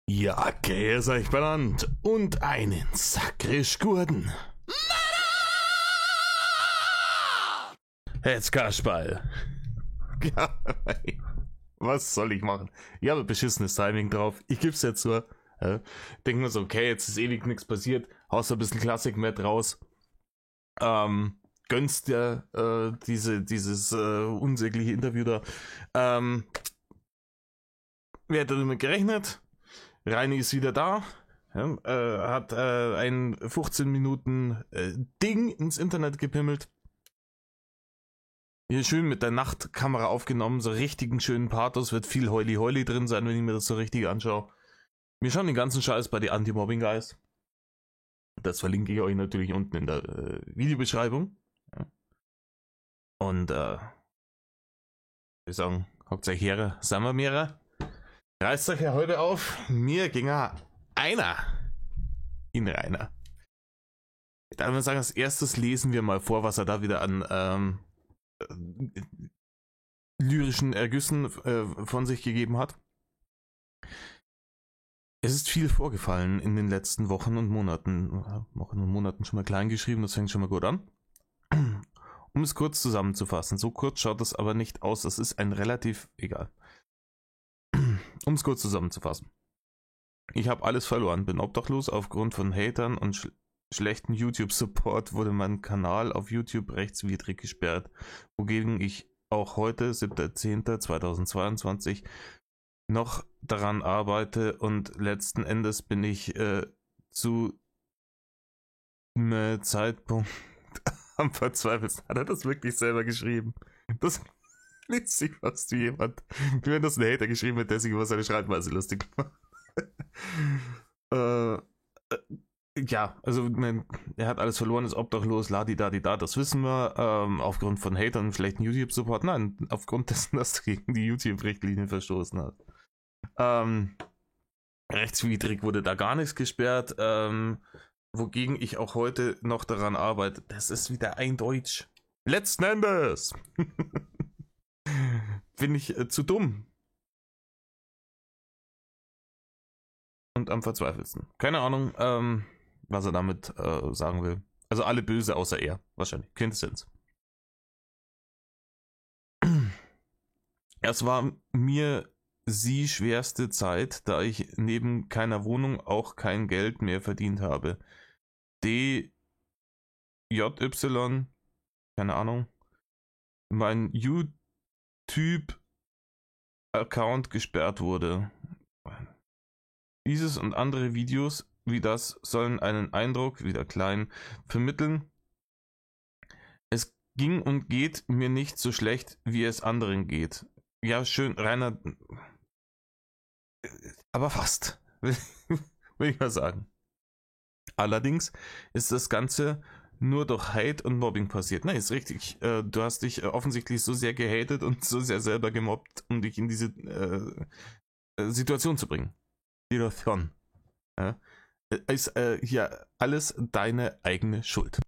Ja, grüß euch benannt und einen sakrisch guten. Jetzt Kasperl. Ja, was soll ich machen? Ich habe beschissenes Timing drauf. Ich geb's jetzt zu. Ja, denk mir so, okay, jetzt ist ewig nichts passiert. Haust ein bisschen Klassik mehr raus. Gönnst dir dieses unsägliche Interview da. Wer hat damit gerechnet? Reini ist wieder da. Ja, hat ein 15 Minuten Ding ins Internet gepimmelt. Hier schön mit der Nachtkamera aufgenommen, so richtigen schönen Pathos, wird viel Heuli Heuli drin sein, wenn ich mir das so richtig anschaue. Wir schauen den ganzen Scheiß bei den Anti-Mobbing Guys. Das verlinke ich euch natürlich unten in der Videobeschreibung. Ja. Und wir sagen, hockt euch her, sind wir mehrer. Reißt euch ja heute auf, mir ging einer in Rainer. Ich darf mal sagen, als erstes lesen wir mal vor, was er da wieder an lyrischen Ergüssen von sich gegeben hat. Es ist viel vorgefallen in den letzten Wochen und Monaten. Wochen und Monaten schon mal klein geschrieben, das fängt schon mal gut an. Um es kurz zusammenzufassen, so kurz schaut das aber nicht aus, das ist ein relativ, egal. Um es kurz zusammenzufassen. Ich habe alles verloren, bin obdachlos aufgrund von Hatern und schlechten YouTube-Support wurde mein Kanal auf YouTube rechtswidrig gesperrt, wogegen ich auch heute, 7.10.2022, noch daran arbeite und letzten Endes bin ich zu einem Zeitpunkt am verzweifelsten. Hat er das wirklich selber geschrieben? Das liest sich fast wie jemand. Wie wenn das ein Hater geschrieben hat, der sich über seine Schreibweise lustig macht. Ja, also er hat alles verloren, ist obdachlos, ladidadida, das wissen wir. Aufgrund von Hatern und schlechten YouTube-Support. Nein, aufgrund dessen, dass du gegen die YouTube-Richtlinien verstoßen hast. Rechtswidrig wurde da gar nichts gesperrt, wogegen ich auch heute noch daran arbeite. Das ist wieder ein Deutsch. Letzten Endes bin ich zu dumm. Und am verzweifelsten. Keine Ahnung, was er damit sagen will. Also alle böse außer er. Wahrscheinlich. Quintessenz. Es war mir die schwerste Zeit, da ich neben keiner Wohnung auch kein Geld mehr verdient habe. D, J, Y, keine Ahnung, mein YouTube-Account gesperrt wurde. Dieses und andere Videos wie das sollen einen Eindruck, wieder klein, vermitteln. Es ging und geht mir nicht so schlecht, wie es anderen geht. Ja, schön, Rainer, aber fast, will ich mal sagen. Allerdings ist das Ganze nur durch Hate und Mobbing passiert. Nein, ist richtig. Du hast dich offensichtlich so sehr gehatet und so sehr selber gemobbt, um dich in diese Situation zu bringen. Situation. Ja, ist hier alles deine eigene Schuld.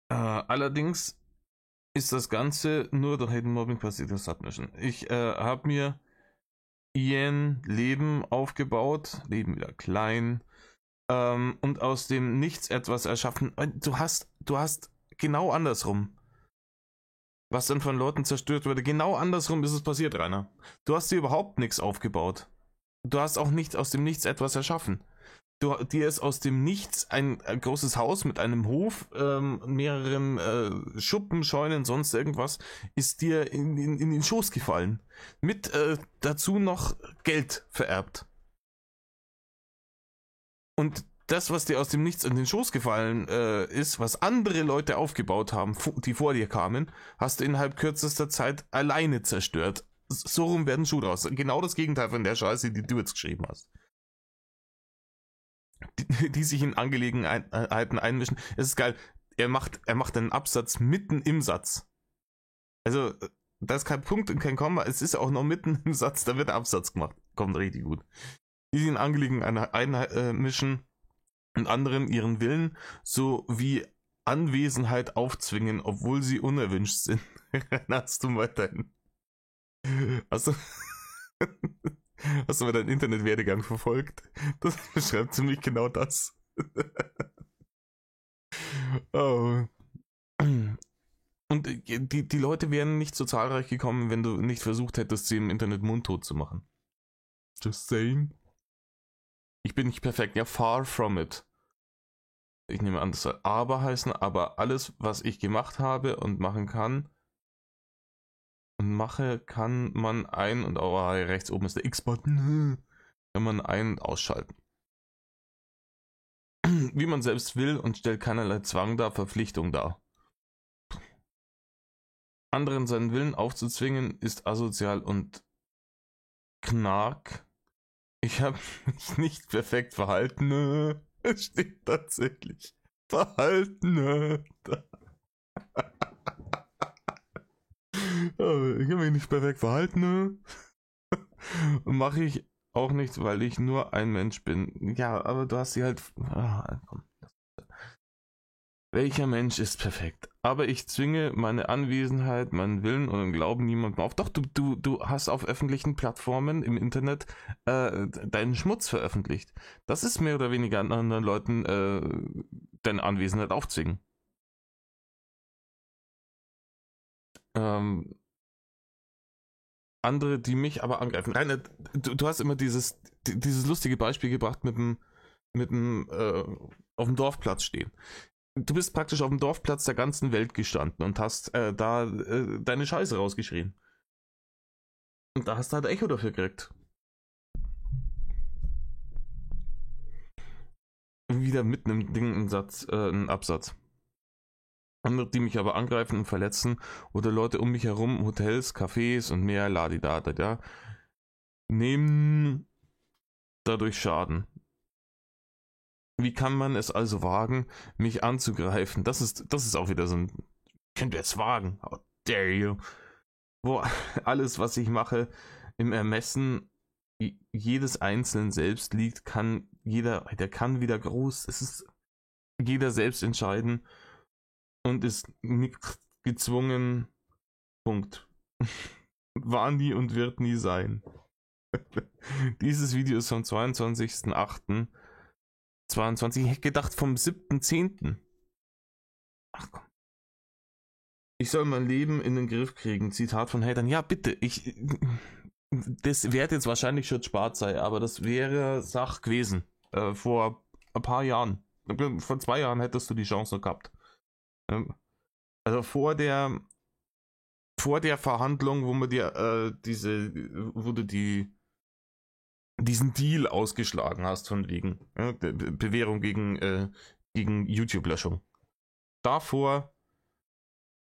Allerdings ist das Ganze nur durch Hate und Mobbing passiert, das hatten wir schon. Ich habe mir ein Leben aufgebaut, Leben wieder klein, und aus dem Nichts etwas erschaffen. Du hast genau andersrum, was dann von Leuten zerstört wurde. Genau andersrum ist es passiert, Rainer. Du hast dir überhaupt nichts aufgebaut. Du hast auch nicht aus dem Nichts etwas erschaffen. Dir ist aus dem Nichts ein großes Haus mit einem Hof, mehreren Schuppen, Scheunen, sonst irgendwas, ist dir in den Schoß gefallen. Mit dazu noch Geld vererbt. Und das, was dir aus dem Nichts in den Schoß gefallen ist, was andere Leute aufgebaut haben, die vor dir kamen, hast du innerhalb kürzester Zeit alleine zerstört. So rum werden Schuh draus. Genau das Gegenteil von der Scheiße, die du jetzt geschrieben hast. Die sich in Angelegenheiten einmischen. Es ist geil. Er macht einen Absatz mitten im Satz. Also, da ist kein Punkt und kein Komma. Es ist auch noch mitten im Satz, da wird der Absatz gemacht. Kommt richtig gut. Die sich in Angelegenheiten einmischen und anderen ihren Willen sowie Anwesenheit aufzwingen, obwohl sie unerwünscht sind. Hast du mal dein Hast du mal deinen Internetwerdegang verfolgt? Das beschreibt ziemlich genau das. Oh. Und die Leute wären nicht so zahlreich gekommen, wenn du nicht versucht hättest, sie im Internet mundtot zu machen. Just saying. Ich bin nicht perfekt. Ja, far from it. Ich nehme an, das soll aber heißen, aber alles, was ich gemacht habe und machen kann und mache, kann man ein- und oh, rechts oben ist der X-Button, kann man ein- und ausschalten. Wie man selbst will und stellt keinerlei Zwang dar, Verpflichtung dar. Anderen seinen Willen aufzuzwingen, ist asozial und Knark. Ich habe mich nicht perfekt verhalten. Es steht tatsächlich verhalten. Ich habe mich nicht perfekt verhalten. Mache ich auch nicht, weil ich nur ein Mensch bin. Ja, aber du hast sie halt... Ah, komm. Welcher Mensch ist perfekt? Aber ich zwinge meine Anwesenheit, meinen Willen und den Glauben niemandem auf. Doch, du hast auf öffentlichen Plattformen im Internet deinen Schmutz veröffentlicht. Das ist mehr oder weniger an anderen Leuten deine Anwesenheit aufzwingen. Andere, die mich aber angreifen. Rainer, du hast immer dieses lustige Beispiel gebracht mit dem auf dem Dorfplatz stehen. Du bist praktisch auf dem Dorfplatz der ganzen Welt gestanden und hast da deine Scheiße rausgeschrien. Und da hast du halt Echo dafür gekriegt. Wieder mitten im Ding ein Satz, ein Absatz. Andere, die mich aber angreifen und verletzen oder Leute um mich herum, Hotels, Cafés und mehr, ladidada, ja, nehmen dadurch Schaden. Wie kann man es also wagen, mich anzugreifen? Das ist auch wieder so ein... Könnt ihr es wagen? How dare you? Wo alles, was ich mache, im Ermessen jedes Einzelnen selbst liegt, kann jeder, der kann wieder groß, es ist jeder selbst entscheiden und ist nicht gezwungen. Punkt. War nie und wird nie sein. Dieses Video ist vom 22.08. 22, ich hätte gedacht vom 7.10. Ach komm. Ich soll mein Leben in den Griff kriegen. Zitat von Hatern. Ja, bitte. Das wird jetzt wahrscheinlich schon spart sein, aber das wäre Sach gewesen. Vor ein paar Jahren. Vor 2 Jahren hättest du die Chance noch gehabt. Also vor der Verhandlung, wo man dir diesen Deal ausgeschlagen hast von wegen Bewährung gegen YouTube-Löschung. Davor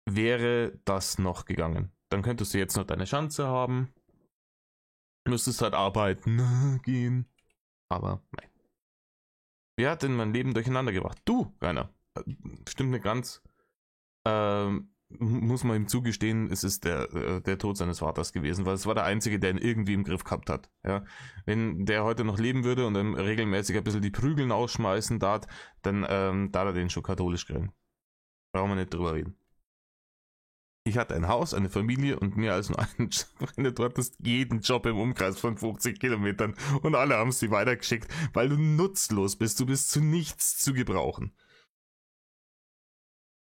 wäre das noch gegangen. Dann könntest du jetzt noch deine Chance haben. Müsstest halt arbeiten gehen. Aber nein. Wer hat denn mein Leben durcheinander gebracht? Du, Rainer. Stimmt nicht ganz. Muss man ihm zugestehen, es ist der Tod seines Vaters gewesen, weil es war der Einzige, der ihn irgendwie im Griff gehabt hat. Ja? Wenn der heute noch leben würde und ihm regelmäßig ein bisschen die Prügeln ausschmeißen darf, dann darf er den schon katholisch kriegen. Brauchen wir nicht drüber reden. Ich hatte ein Haus, eine Familie und mehr als nur einen Job. Du hattest jeden Job im Umkreis von 50 Kilometern und alle haben sie weitergeschickt, weil du nutzlos bist. Du bist zu nichts zu gebrauchen.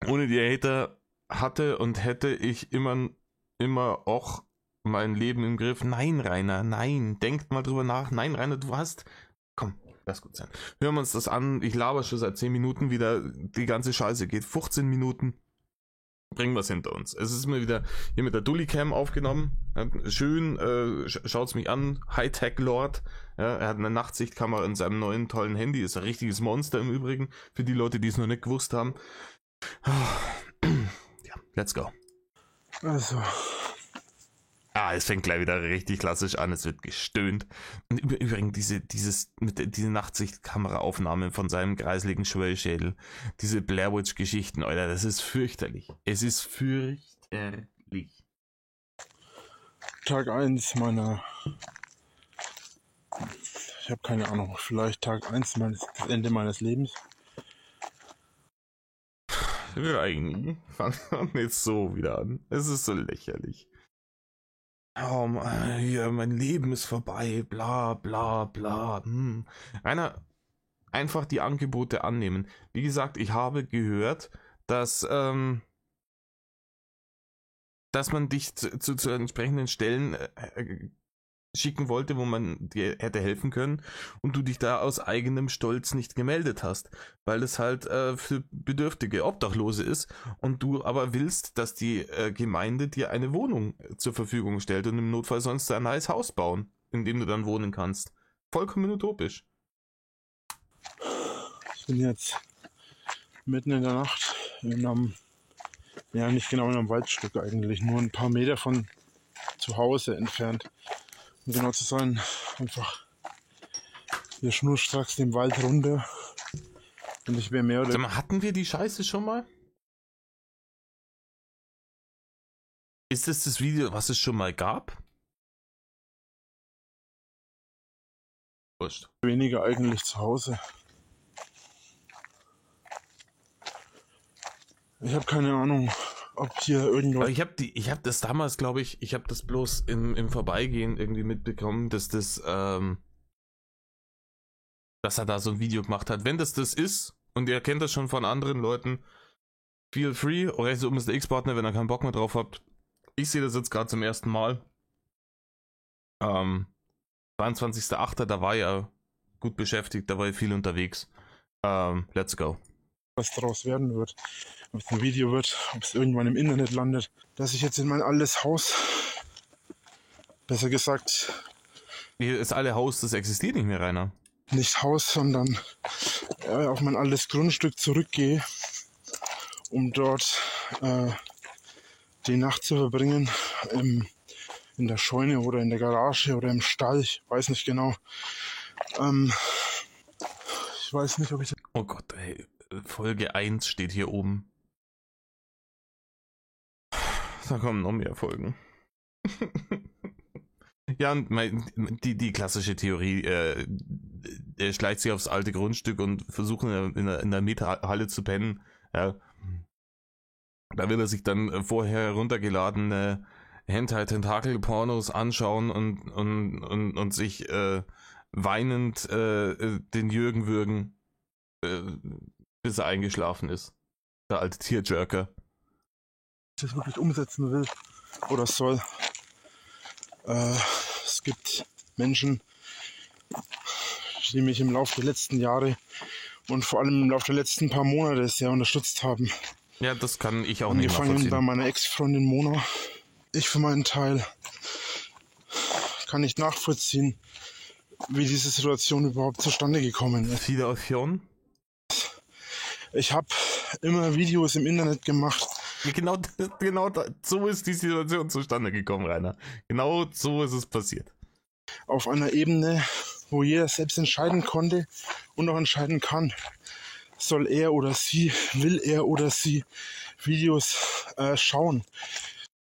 Ohne die Hater hatte und hätte ich immer auch mein Leben im Griff. Nein, Rainer, nein. Denkt mal drüber nach. Nein, Rainer, du hast... Komm, lass gut sein. Hören wir uns das an. Ich laber schon seit 10 Minuten wieder. Die ganze Scheiße geht 15 Minuten. Bringen wir es hinter uns. Es ist mir wieder hier mit der Dullicam aufgenommen. Schön, schaut's mich an. Hightech Lord. Ja, er hat eine Nachtsichtkamera in seinem neuen tollen Handy. Ist ein richtiges Monster im Übrigen. Für die Leute, die es noch nicht gewusst haben. Ja, let's go. Also. Ah, es fängt gleich wieder richtig klassisch an. Es wird gestöhnt. Und übrigens diese Nachtsichtkameraaufnahme von seinem kreisligen Schwellschädel, diese Blair Witch-Geschichten, Alter, das ist fürchterlich. Es ist fürchterlich. Tag 1 meiner... Ich habe keine Ahnung. Vielleicht Tag 1 das Ende meines Lebens. Reini, fang jetzt so wieder an. Es ist so lächerlich. Oh, hier, mein Leben ist vorbei, bla bla bla. Rainer, einfach die Angebote annehmen. Wie gesagt, ich habe gehört, dass man dich zu entsprechenden Stellen schicken wollte, wo man dir hätte helfen können und du dich da aus eigenem Stolz nicht gemeldet hast, weil es halt für bedürftige Obdachlose ist und du aber willst, dass die Gemeinde dir eine Wohnung zur Verfügung stellt und im Notfall sonst ein neues Haus bauen, in dem du dann wohnen kannst. Vollkommen utopisch. Ich bin jetzt mitten in der Nacht in einem, ja nicht genau in einem Waldstück eigentlich, nur ein paar Meter von zu Hause entfernt. Um genau zu sein, einfach hier schnurstracks den Wald runter und ich wäre mehr oder... Sag mal, hatten wir die Scheiße schon mal? Ist das das Video, was es schon mal gab? Wurscht. Weniger eigentlich zu Hause. Ich habe keine Ahnung, ob hier irgendwas... Aber ich hab das damals, glaube ich, ich habe das bloß im Vorbeigehen irgendwie mitbekommen, dass das, dass er da so ein Video gemacht hat. Wenn das das ist, und ihr kennt das schon von anderen Leuten, feel free, oder so ist der X-Partner, wenn ihr keinen Bock mehr drauf habt. Ich sehe das jetzt gerade zum ersten Mal. 22.08., da war ja gut beschäftigt, da war ja viel unterwegs. Let's go. Was daraus werden wird, ob es ein Video wird, ob es irgendwann im Internet landet, dass ich jetzt in mein altes Haus, besser gesagt... Hier ist alle Haus, das existiert nicht mehr, Rainer. Nicht Haus, sondern auf mein altes Grundstück zurückgehe, um dort die Nacht zu verbringen, in der Scheune oder in der Garage oder im Stall, ich weiß nicht genau. Ich weiß nicht, ob ich... Oh Gott, ey. Folge 1 steht hier oben. Da kommen noch mehr Folgen. Ja, und die klassische Theorie, er schleicht sich aufs alte Grundstück und versucht in der Miethalle zu pennen. Ja. Da will er sich dann vorher heruntergeladene Hentai-Tentakel-Pornos anschauen und sich weinend den Jürgen würgen, bis er eingeschlafen ist. Der alte Tearjerker. Ich das wirklich umsetzen will oder soll. Es gibt Menschen, die mich im Laufe der letzten Jahre und vor allem im Laufe der letzten paar Monate sehr unterstützt haben. Ja, das kann ich auch nicht nachvollziehen. Angefangen bei meiner Ex-Freundin Mona. Ich für meinen Teil kann nicht nachvollziehen, wie diese Situation überhaupt zustande gekommen ist. Situation? Ich habe immer Videos im Internet gemacht. Ja, genau so ist die Situation zustande gekommen, Rainer. Genau so ist es passiert. Auf einer Ebene, wo jeder selbst entscheiden konnte und auch entscheiden kann, soll er oder sie, will er oder sie Videos schauen.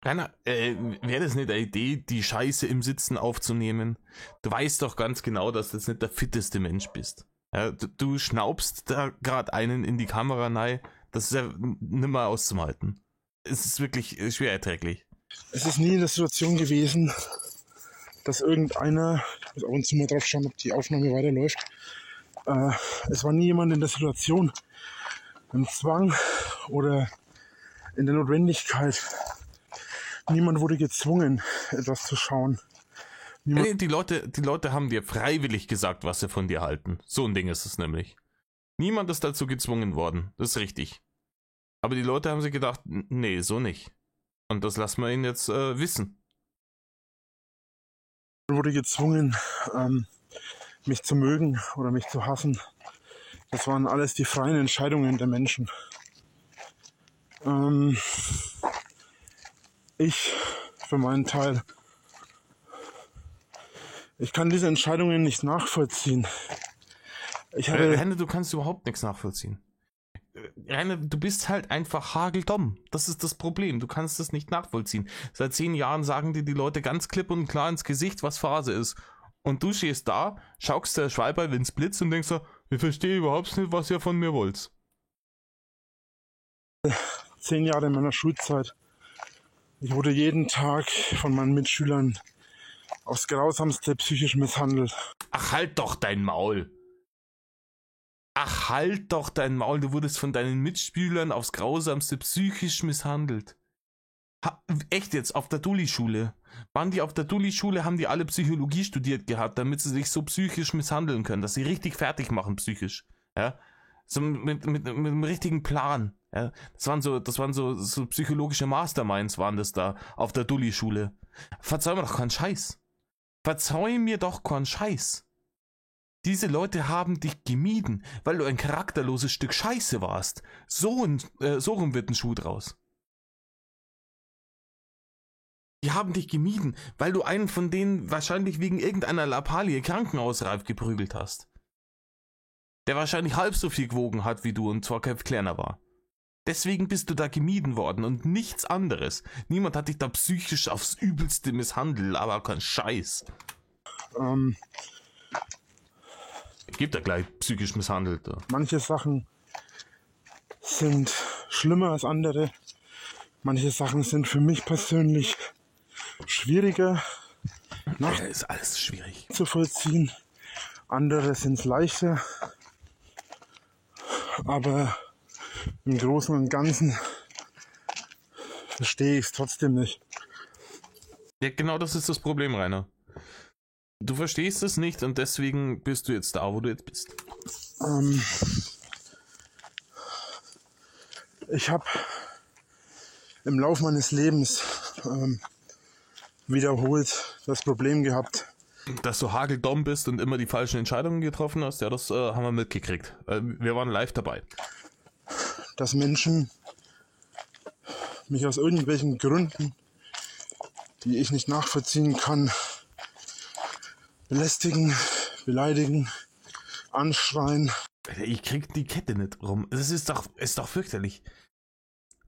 Rainer, wäre das nicht eine Idee, die Scheiße im Sitzen aufzunehmen? Du weißt doch ganz genau, dass du jetzt nicht der fitteste Mensch bist. Ja, du schnaubst da gerade einen in die Kamera rein, das ist ja nimmer auszuhalten. Es ist wirklich schwer erträglich. Es ist nie in der Situation gewesen, dass irgendeiner, ich muss ab und zu mal drauf schauen, ob die Aufnahme weiterläuft, es war nie jemand in der Situation, im Zwang oder in der Notwendigkeit. Niemand wurde gezwungen, etwas zu schauen. Nee, die Leute haben dir freiwillig gesagt, was sie von dir halten. So ein Ding ist es nämlich. Niemand ist dazu gezwungen worden. Das ist richtig. Aber die Leute haben sich gedacht, nee, so nicht. Und das lassen wir ihnen jetzt wissen. Ich wurde gezwungen, mich zu mögen oder mich zu hassen. Das waren alles die freien Entscheidungen der Menschen. Ich, für meinen Teil, ich kann diese Entscheidungen nicht nachvollziehen. Rainer, du kannst überhaupt nichts nachvollziehen. Rainer, du bist halt einfach hageldumm. Das ist das Problem. Du kannst das nicht nachvollziehen. Seit 10 Jahren sagen dir die Leute ganz klipp und klar ins Gesicht, was Phase ist. Und du stehst da, schaust der Schwalbe wenn's blitzt und denkst so, ich verstehe überhaupt nicht, was ihr von mir wollt. 10 Jahre in meiner Schulzeit Ich wurde jeden Tag von meinen Mitschülern aufs Grausamste psychisch misshandelt. Ach, halt doch dein Maul. Ach, halt doch dein Maul. Du wurdest von deinen Mitschülern aufs Grausamste psychisch misshandelt. Ha, echt jetzt, auf der Dulli-Schule. Waren die auf der Dulli-Schule, haben die alle Psychologie studiert gehabt, damit sie sich so psychisch misshandeln können, dass sie richtig fertig machen psychisch. Ja? So mit einem richtigen Plan. Ja? Das waren so psychologische Masterminds waren das da auf der Dulli-Schule. Verzeih mir doch keinen Scheiß. Verzeih mir doch keinen Scheiß. Diese Leute haben dich gemieden, weil du ein charakterloses Stück Scheiße warst. So rum wird ein Schuh draus. Die haben dich gemieden, weil du einen von denen wahrscheinlich wegen irgendeiner Lappalie krankenhausreif geprügelt hast. Der wahrscheinlich halb so viel gewogen hat wie du und zwar kein kleiner war. Deswegen bist du da gemieden worden und nichts anderes. Niemand hat dich da psychisch aufs Übelste misshandelt, aber kein Scheiß. Ich geb da gleich psychisch misshandelt. Da. Manche Sachen sind schlimmer als andere. Manche Sachen sind für mich persönlich schwieriger. Ist alles schwierig zu vollziehen. Andere sind es leichter. Aber im Großen und Ganzen verstehe ich es trotzdem nicht. Ja, genau das ist das Problem, Rainer. Du verstehst es nicht und deswegen bist du jetzt da, wo du jetzt bist. Ich habe im Lauf meines Lebens wiederholt das Problem gehabt, dass du hageldumm bist und immer die falschen Entscheidungen getroffen hast. Ja, das haben wir mitgekriegt. Wir waren live dabei. Dass Menschen mich aus irgendwelchen Gründen, die ich nicht nachvollziehen kann, belästigen, beleidigen, anschreien. Ich krieg die Kette nicht rum. Das ist doch fürchterlich.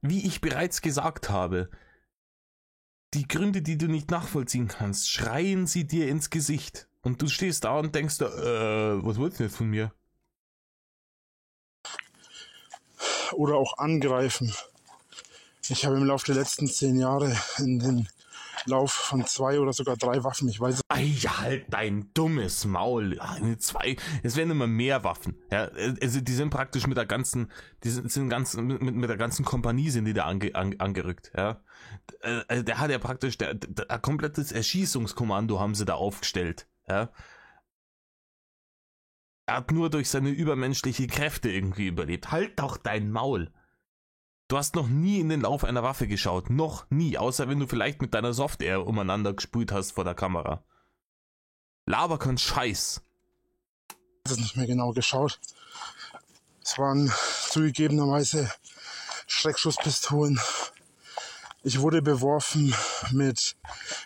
Wie ich bereits gesagt habe, die Gründe, die du nicht nachvollziehen kannst, schreien sie dir ins Gesicht. Und du stehst da und denkst, was willst du jetzt von mir? Oder auch angreifen. Ich habe im Laufe der letzten 10 Jahre in den Lauf von 2 oder sogar 3 Waffen, ich weiß. Ei, halt dein dummes Maul. 2, es werden immer mehr Waffen. Ja, also die sind praktisch mit der ganzen, die sind ganz mit der ganzen Kompanie sind die da angerückt. Ja, also der hat ja praktisch, der komplettes Erschießungskommando haben sie da aufgestellt. Ja, er hat nur durch seine übermenschliche Kräfte irgendwie überlebt. Halt doch dein Maul. Du hast noch nie in den Lauf einer Waffe geschaut. Noch nie. Außer wenn du vielleicht mit deiner Software umeinander gesprüht hast vor der Kamera. Laber kein Scheiß. Das ist nicht mehr genau geschaut. Es waren zugegebenerweise Schreckschusspistolen. Ich wurde beworfen mit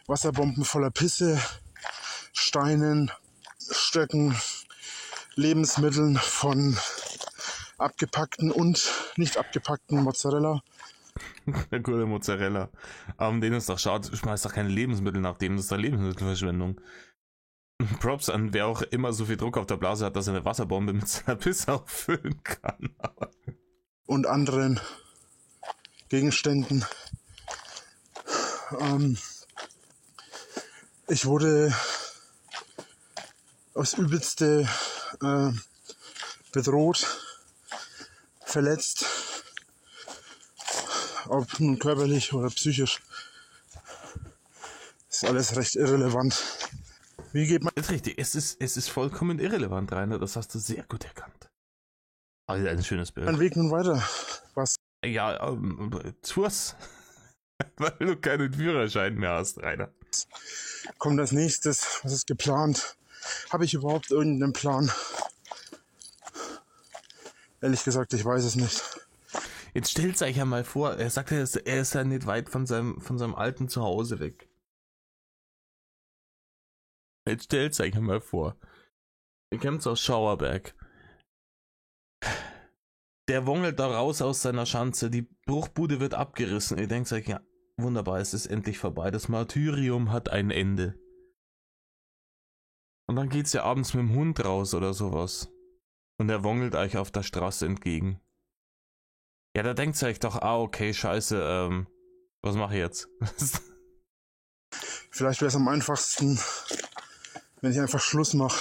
Wasserbomben voller Pisse, Steinen, Stöcken, Lebensmitteln von abgepackten und nicht abgepackten Mozzarella. Der gute Mozzarella. Aber denen ist doch schade, schmeißt doch keine Lebensmittel nach dem, das ist doch Lebensmittelverschwendung. Props an wer auch immer so viel Druck auf der Blase hat, dass er eine Wasserbombe mit seiner Pisse auffüllen kann. Und anderen Gegenständen. Ich wurde aufs Übelste bedroht, verletzt, ob nun körperlich oder psychisch, ist alles recht irrelevant. Wie geht man? Ist richtig, es ist vollkommen irrelevant, Rainer, das hast du sehr gut erkannt. Also ein schönes Bild. Mein Weg nun weiter. Was? Ja, tu's. Weil du keinen Führerschein mehr hast, Rainer. Kommt als nächstes? Was ist geplant? Habe ich überhaupt irgendeinen Plan? Ehrlich gesagt, ich weiß es nicht. Jetzt stellt euch ja mal vor, er sagt, er ist ja nicht weit von seinem alten Zuhause weg. Jetzt stellt euch ja mal vor. Ihr kennt's aus Schauerberg. Der wongelt da raus aus seiner Schanze, die Bruchbude wird abgerissen. Ihr denkt euch, ja, wunderbar, es ist endlich vorbei. Das Martyrium hat ein Ende. Und dann geht's ja abends mit dem Hund raus oder sowas. Und er wongelt euch auf der Straße entgegen. Ja, da denkt ihr euch doch, ah, okay, scheiße, Was mache ich jetzt? Vielleicht wäre es am einfachsten, wenn ich einfach Schluss mache.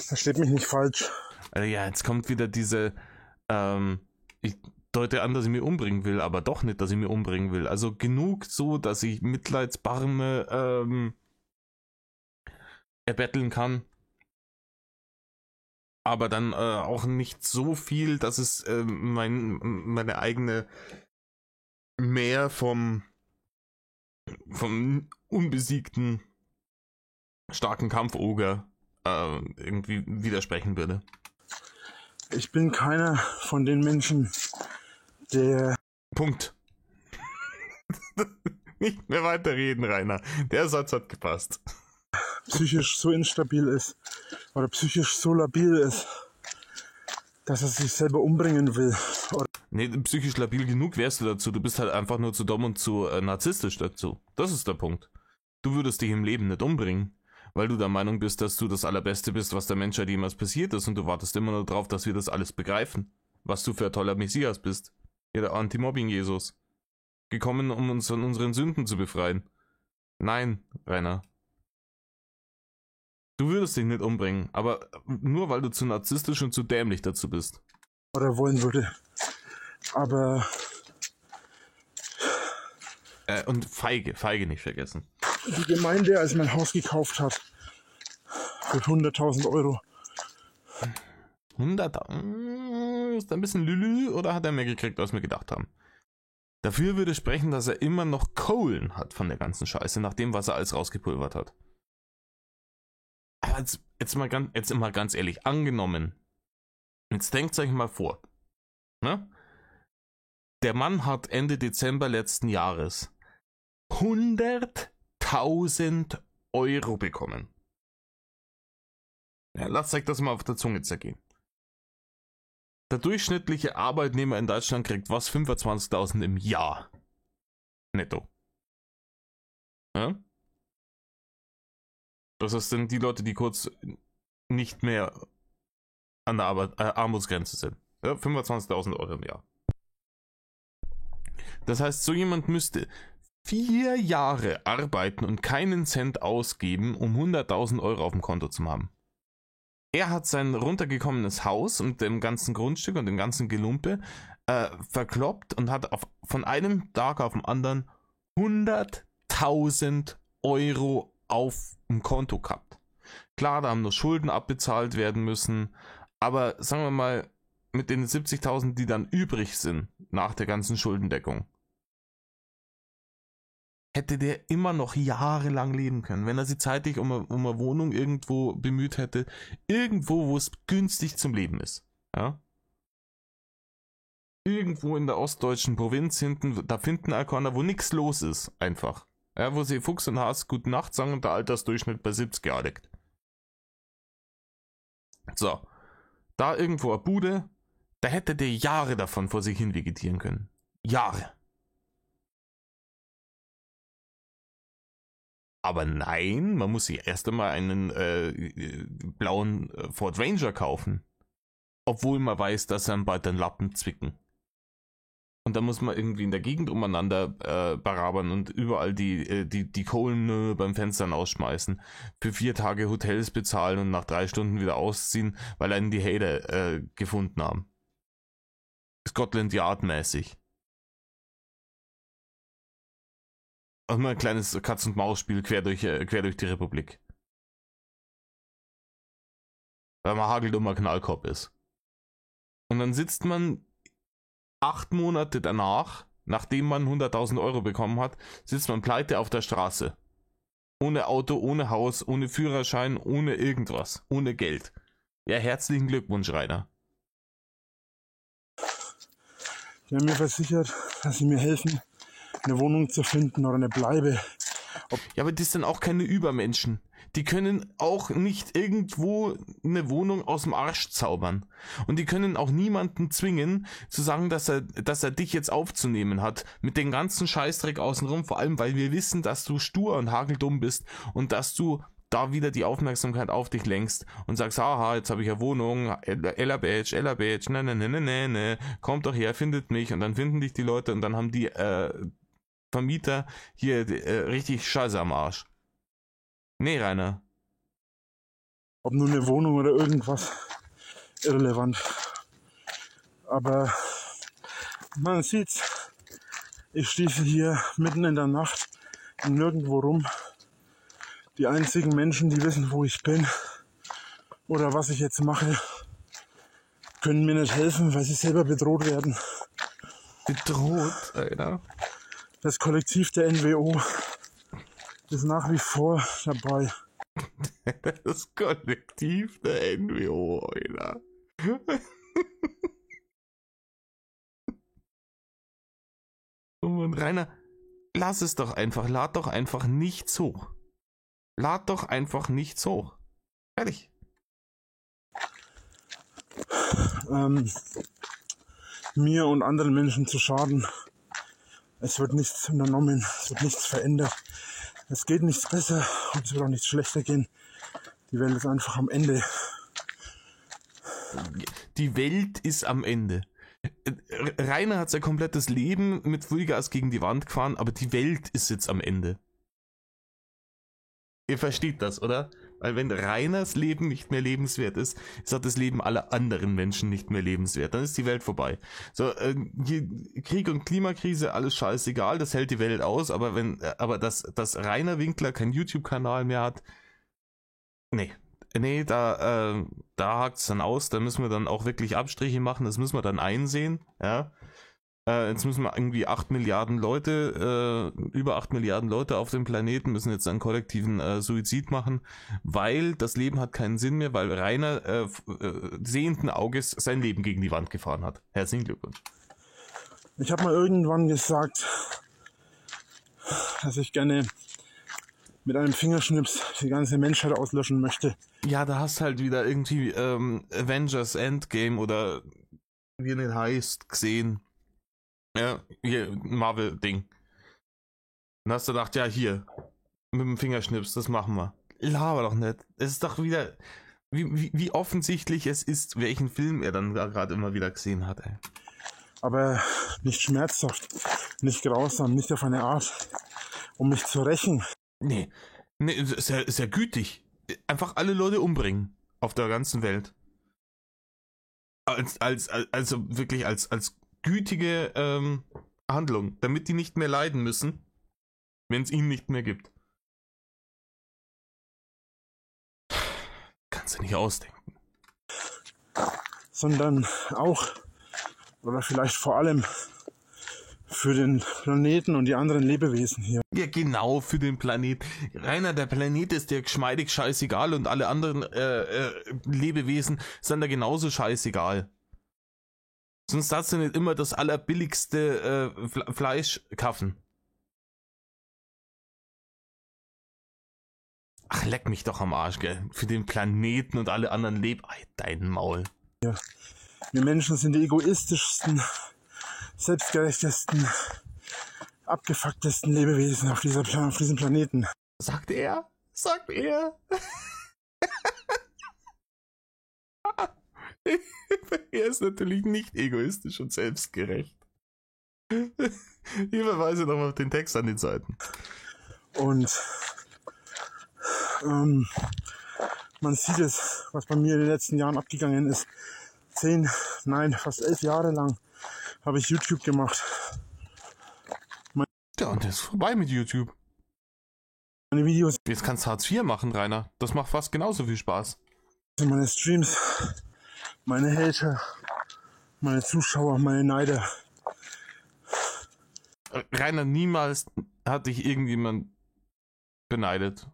Versteht mich nicht falsch. Also ja, jetzt kommt wieder diese, ich deute an, dass ich mich umbringen will, aber doch nicht, dass ich mich umbringen will. Also genug so, dass ich Mitleidsbarme erbetteln kann. Aber dann auch nicht so viel, dass es meine eigene Mehr vom unbesiegten starken Kampfoger irgendwie widersprechen würde. Ich bin keiner von den Menschen, der... Punkt. Nicht mehr weiterreden, Rainer. Der Satz hat gepasst. Psychisch so instabil ist oder psychisch so labil ist, dass er sich selber umbringen will. Oder nee, psychisch labil genug wärst du dazu. Du bist halt einfach nur zu dumm und zu narzisstisch dazu. Das ist der Punkt. Du würdest dich im Leben nicht umbringen, weil du der Meinung bist, dass du das Allerbeste bist, was der Menschheit jemals passiert ist, und du wartest immer nur drauf, dass wir das alles begreifen, was du für ein toller Messias bist. Ja, der Anti-Mobbing-Jesus. Gekommen, um uns von unseren Sünden zu befreien. Nein, Rainer. Du würdest dich nicht umbringen, aber nur weil du zu narzisstisch und zu dämlich dazu bist. Oder wollen würde. Aber... und Feige nicht vergessen. Die Gemeinde, als mein Haus gekauft hat, für 100.000 Euro. 100.000? Ist da ein bisschen Lülü oder hat er mehr gekriegt, als wir gedacht haben? Dafür würde sprechen, dass er immer noch Kohlen hat von der ganzen Scheiße, nach dem, was er alles rausgepulvert hat. Aber jetzt mal ganz ehrlich, angenommen, jetzt denkt euch mal vor, ne? Der Mann hat Ende Dezember letzten Jahres 100.000 Euro bekommen. Ja, lasst euch das mal auf der Zunge zergehen. Der durchschnittliche Arbeitnehmer in Deutschland kriegt was? 25.000 im Jahr. Netto. Ja? Das sind die Leute, die kurz nicht mehr an der Armutsgrenze sind. Ja, 25.000 Euro im Jahr. Das heißt, so jemand müsste 4 Jahre arbeiten und keinen Cent ausgeben, um 100.000 Euro auf dem Konto zu haben. Er hat sein runtergekommenes Haus und dem ganzen Grundstück und dem ganzen Gelumpe verkloppt und hat von einem Tag auf den anderen 100.000 Euro auf dem Konto gehabt. Klar, da haben nur Schulden abbezahlt werden müssen, aber sagen wir mal, mit den 70.000, die dann übrig sind nach der ganzen Schuldendeckung, hätte der immer noch jahrelang leben können, wenn er sich zeitig um eine Wohnung irgendwo bemüht hätte, irgendwo, wo es günstig zum Leben ist. Ja? Irgendwo in der ostdeutschen Provinz hinten, da finden Alkoner, wo nichts los ist, einfach. Ja, wo sie Fuchs und Has gute Nacht sagen und der Altersdurchschnitt bei 70 Jahren liegt. So, da irgendwo eine Bude, da hätte der Jahre davon vor sich hin vegetieren können. Jahre. Aber nein, man muss sich erst einmal einen blauen Ford Ranger kaufen. Obwohl man weiß, dass einem bald den Lappen zwicken. Und da muss man irgendwie in der Gegend umeinander barabern und überall die Kohlen beim Fenstern ausschmeißen. Für 4 Tage Hotels bezahlen und nach 3 Stunden wieder ausziehen, weil einen die Hater gefunden haben. Scotland Yard mäßig. Auch mal ein kleines Katz-und-Maus-Spiel quer durch die Republik. Weil man hageldummer Knallkopf ist. Und dann sitzt man 8 Monate danach, nachdem man 100.000 Euro bekommen hat, sitzt man pleite auf der Straße. Ohne Auto, ohne Haus, ohne Führerschein, ohne irgendwas, ohne Geld. Ja, herzlichen Glückwunsch, Rainer. Die haben mir versichert, dass sie mir helfen, eine Wohnung zu finden oder eine Bleibe. Ja, aber das sind auch keine Übermenschen. Die können auch nicht irgendwo eine Wohnung aus dem Arsch zaubern. Und die können auch niemanden zwingen, zu sagen, dass er dich jetzt aufzunehmen hat. Mit dem ganzen Scheißdreck außenrum, vor allem, weil wir wissen, dass du stur und hageldumm bist und dass du da wieder die Aufmerksamkeit auf dich lenkst und sagst, haha, jetzt habe ich eine Wohnung, Ella Badge, Ella Badge, ne, ne, ne, ne, ne, ne, kommt doch her, findet mich und dann finden dich die Leute und dann haben die Vermieter hier richtig Scheiße am Arsch. Nee, Rainer. Ob nur eine Wohnung oder irgendwas, irrelevant. Aber man sieht's, ich stiefel hier mitten in der Nacht nirgendwo rum. Die einzigen Menschen, die wissen, wo ich bin oder was ich jetzt mache, können mir nicht helfen, weil sie selber bedroht werden. Bedroht, Alter? Das Kollektiv der NWO ist nach wie vor dabei. Das Kollektiv der NWO, Alter. Und Rainer, lass es doch einfach, lad doch einfach nichts hoch. Lad doch einfach nichts hoch. Fertig. Mir und anderen Menschen zu schaden. Es wird nichts unternommen, es wird nichts verändert. Es geht nichts besser und es wird auch nichts schlechter gehen. Die Welt ist einfach am Ende. Die Welt ist am Ende. Rainer hat sein komplettes Leben mit Vollgas gegen die Wand gefahren, aber die Welt ist jetzt am Ende. Ihr versteht das, oder? Weil wenn Rainers Leben nicht mehr lebenswert ist, ist auch das Leben aller anderen Menschen nicht mehr lebenswert. Dann ist die Welt vorbei. So, Krieg und Klimakrise, alles scheißegal, das hält die Welt aus, aber wenn, aber dass Rainer Winkler keinen YouTube-Kanal mehr hat, nee. Nee, da hakt's dann aus, da müssen wir dann auch wirklich Abstriche machen, das müssen wir dann einsehen, ja. Jetzt müssen wir irgendwie 8 Milliarden Leute, über 8 Milliarden Leute auf dem Planeten müssen jetzt einen kollektiven Suizid machen, weil das Leben hat keinen Sinn mehr, weil Rainer sehenden Auges sein Leben gegen die Wand gefahren hat. Herzlichen Glückwunsch. Ich habe mal irgendwann gesagt, dass ich gerne mit einem Fingerschnips die ganze Menschheit auslöschen möchte. Ja, da hast halt wieder irgendwie Avengers Endgame oder wie den heißt gesehen. Ja, hier, Marvel-Ding. Dann hast du gedacht, ja, hier, mit dem Fingerschnips, das machen wir. Laber doch nicht. Es ist doch wieder, wie offensichtlich es ist, welchen Film er dann da gerade immer wieder gesehen hat, ey. Aber nicht schmerzhaft, nicht grausam, nicht auf eine Art, um mich zu rächen. Nee, nee, ist ja gütig. Einfach alle Leute umbringen. Auf der ganzen Welt. Also wirklich als gütige Handlung, damit die nicht mehr leiden müssen, wenn es ihnen nicht mehr gibt. Kannst du nicht ausdenken. Sondern auch, oder vielleicht vor allem, für den Planeten und die anderen Lebewesen hier. Ja, genau, für den Planeten. Rainer, der Planet ist dir geschmeidig scheißegal und alle anderen Lebewesen sind da genauso scheißegal. Sonst darfst du nicht immer das allerbilligste Fleisch kaufen. Ach, leck mich doch am Arsch, gell. Für den Planeten und alle anderen Ei, dein Maul. Ja. Wir Menschen sind die egoistischsten, selbstgerechtesten, abgefucktesten Lebewesen auf diesem Planeten. Sagt er? Sagt er? Er ist natürlich nicht egoistisch und selbstgerecht. Ich verweise nochmal auf den Text an den Seiten. Und man sieht es, was bei mir in den letzten Jahren abgegangen ist. 10, nein, fast 11 Jahre lang habe ich YouTube gemacht. Ja, und das ist vorbei mit YouTube. Meine Videos. Jetzt kannst du Hartz IV machen, Rainer. Das macht fast genauso viel Spaß. Meine Streams, meine Hater, meine Zuschauer, meine Neider. Rainer, niemals hat dich irgendjemand beneidet.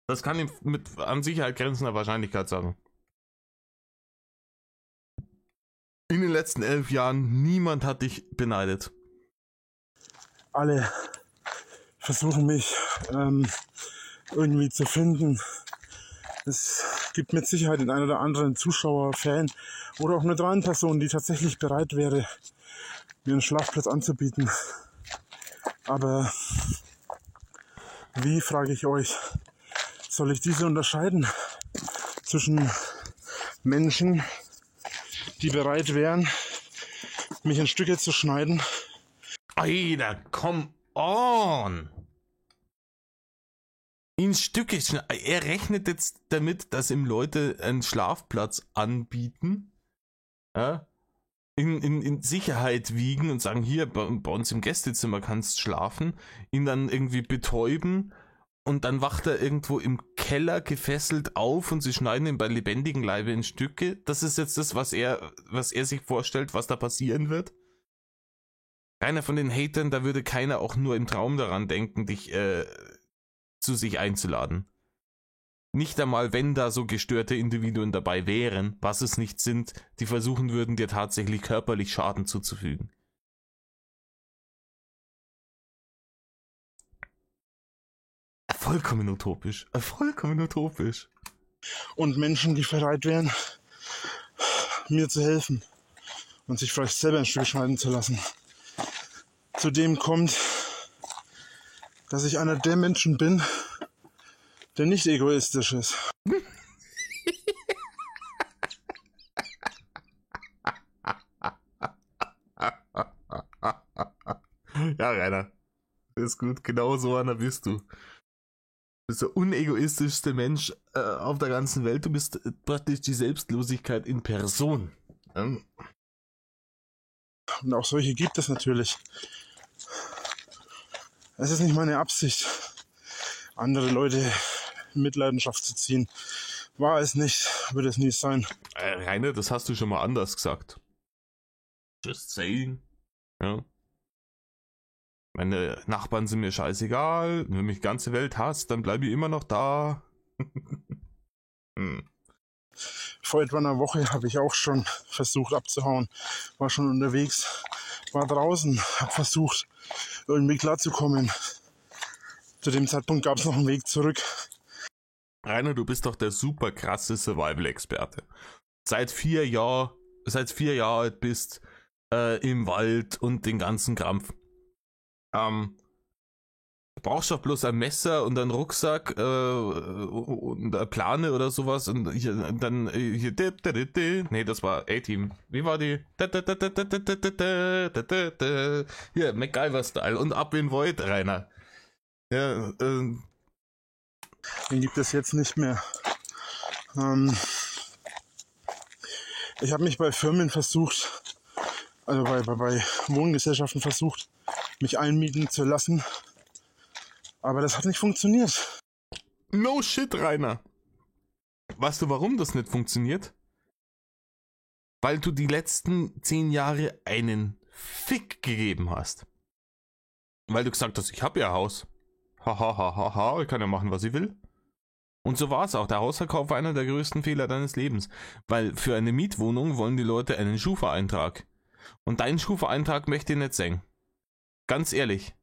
Das kann ich mit an Sicherheit grenzender Wahrscheinlichkeit sagen. In den letzten 11 Jahren, niemand hat dich beneidet. Alle versuchen mich irgendwie zu finden. Es gibt mit Sicherheit den einen oder anderen Zuschauer, Fan oder auch eine neutralen Person, die tatsächlich bereit wäre, mir einen Schlafplatz anzubieten. Aber Wie, frage ich euch, soll ich diese unterscheiden zwischen Menschen, die bereit wären, mich in Stücke zu schneiden? Alter, come on! In Stücke schneiden. Er rechnet jetzt damit, dass ihm Leute einen Schlafplatz anbieten, ja? In Sicherheit wiegen und sagen, hier, bei uns im Gästezimmer kannst schlafen, ihn dann irgendwie betäuben und dann wacht er irgendwo im Keller gefesselt auf und sie schneiden ihn bei lebendigem Leibe in Stücke. Das ist jetzt das, was er sich vorstellt, was da passieren wird. Keiner von den Hatern, da würde keiner auch nur im Traum daran denken, dich zu sich einzuladen. Nicht einmal, wenn da so gestörte Individuen dabei wären, was es nicht sind, die versuchen würden, dir tatsächlich körperlich Schaden zuzufügen. Vollkommen utopisch. Vollkommen utopisch. Und Menschen, die bereit wären, mir zu helfen und sich vielleicht selber ein Stück schneiden zu lassen. Zudem kommt, dass ich einer der Menschen bin, der nicht egoistisch ist. Ja, Rainer. Das ist gut. Genau so einer bist du. Du bist der unegoistischste Mensch auf der ganzen Welt. Du bist praktisch die Selbstlosigkeit in Person. Und auch solche gibt es natürlich. Es ist nicht meine Absicht, andere Leute in Mitleidenschaft zu ziehen. War es nicht, wird es nie sein. Rainer, das hast du schon mal anders gesagt. Just saying. Ja. Meine Nachbarn sind mir scheißegal. Wenn mich die ganze Welt hasst, dann bleibe ich immer noch da. Vor etwa einer Woche habe ich auch schon versucht abzuhauen. War schon unterwegs, war draußen, habe versucht, irgendwie klarzukommen. Zu dem Zeitpunkt gab es noch einen Weg zurück. Rainer, du bist doch der super krasse Survival-Experte. Seit 4 Jahren alt bist, im Wald und den ganzen Krampf. Du brauchst doch bloß ein Messer und einen Rucksack und eine Plane oder sowas und hier, dann hier. Nee, das war A-Team. Wie war die? Hier, MacGyver-Style und ab in Void, Rainer. Ja, den gibt es jetzt nicht mehr. Ich habe mich bei Firmen versucht, also bei Wohngesellschaften versucht, mich einmieten zu lassen. Aber das hat nicht funktioniert. No shit, Rainer. Weißt du, warum das nicht funktioniert? Weil du die letzten 10 Jahre einen Fick gegeben hast. Weil du gesagt hast, ich habe ja Haus. Ha, ha, ha, ha, ha, ich kann ja machen, was ich will. Und so war es auch. Der Hausverkauf war einer der größten Fehler deines Lebens. Weil für eine Mietwohnung wollen die Leute einen Schufa-Eintrag. Und deinen Schufa-Eintrag möchte ich nicht sehen. Ganz ehrlich.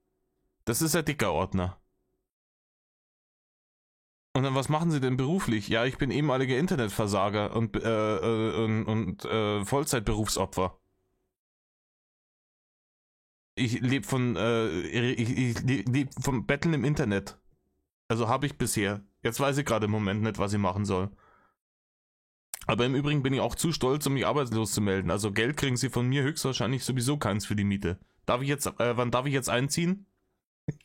Das ist ein dicker Ordner. Und dann, was machen sie denn beruflich? Ja, ich bin ehemaliger Internetversager und Vollzeitberufsopfer. Ich lebe von ich lebe vom Betteln im Internet. Also habe ich bisher. Jetzt weiß ich gerade im Moment nicht, was ich machen soll. Aber im Übrigen bin ich auch zu stolz, um mich arbeitslos zu melden. Also Geld kriegen sie von mir höchstwahrscheinlich sowieso keins für die Miete. Darf ich jetzt, wann darf ich jetzt einziehen?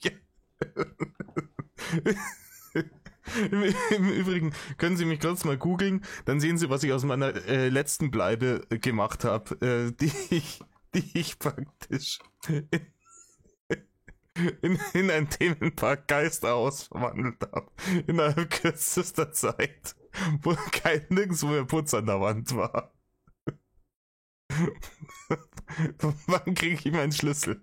Ja. Im Übrigen können Sie mich kurz mal googeln, dann sehen Sie, was ich aus meiner letzten Bleibe gemacht habe, die ich praktisch in ein Themenpark Geisterhaus verwandelt habe. Innerhalb kürzester Zeit, wo nirgendwo mehr Putz an der Wand war. Wann kriege ich meinen Schlüssel?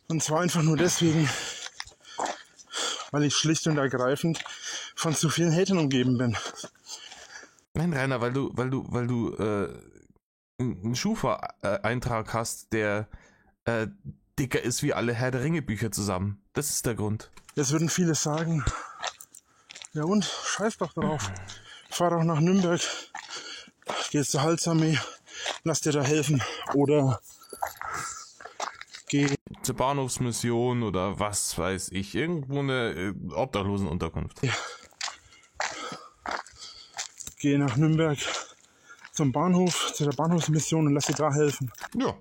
Und zwar einfach nur deswegen, weil ich schlicht und ergreifend von zu vielen Hatern umgeben bin. Nein, Rainer, weil du einen Schufa-Eintrag hast, der dicker ist wie alle Herr der Ringe-Bücher zusammen. Das ist der Grund. Jetzt würden viele sagen, ja und, scheiß doch drauf. Fahr doch nach Nürnberg, geh zur Halsarmee, lass dir da helfen oder geh... Zur Bahnhofsmission oder was weiß ich. Irgendwo eine Obdachlosenunterkunft. Ja. Gehe nach Nürnberg zum Bahnhof, zu der Bahnhofsmission und lass dir da helfen. Ja,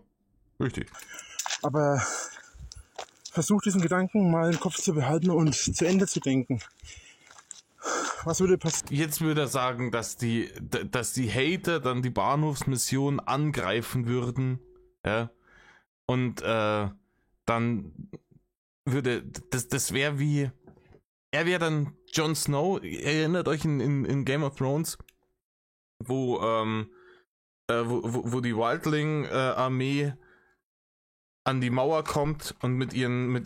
richtig. Aber versuch diesen Gedanken mal im Kopf zu behalten und zu Ende zu denken. Was würde passieren? Jetzt würde er sagen, dass die Hater dann die Bahnhofsmission angreifen würden. Ja. Und dann würde, das wäre wie, er wäre dann Jon Snow, erinnert euch in Game of Thrones, wo die Wildling-Armee an die Mauer kommt und mit ihren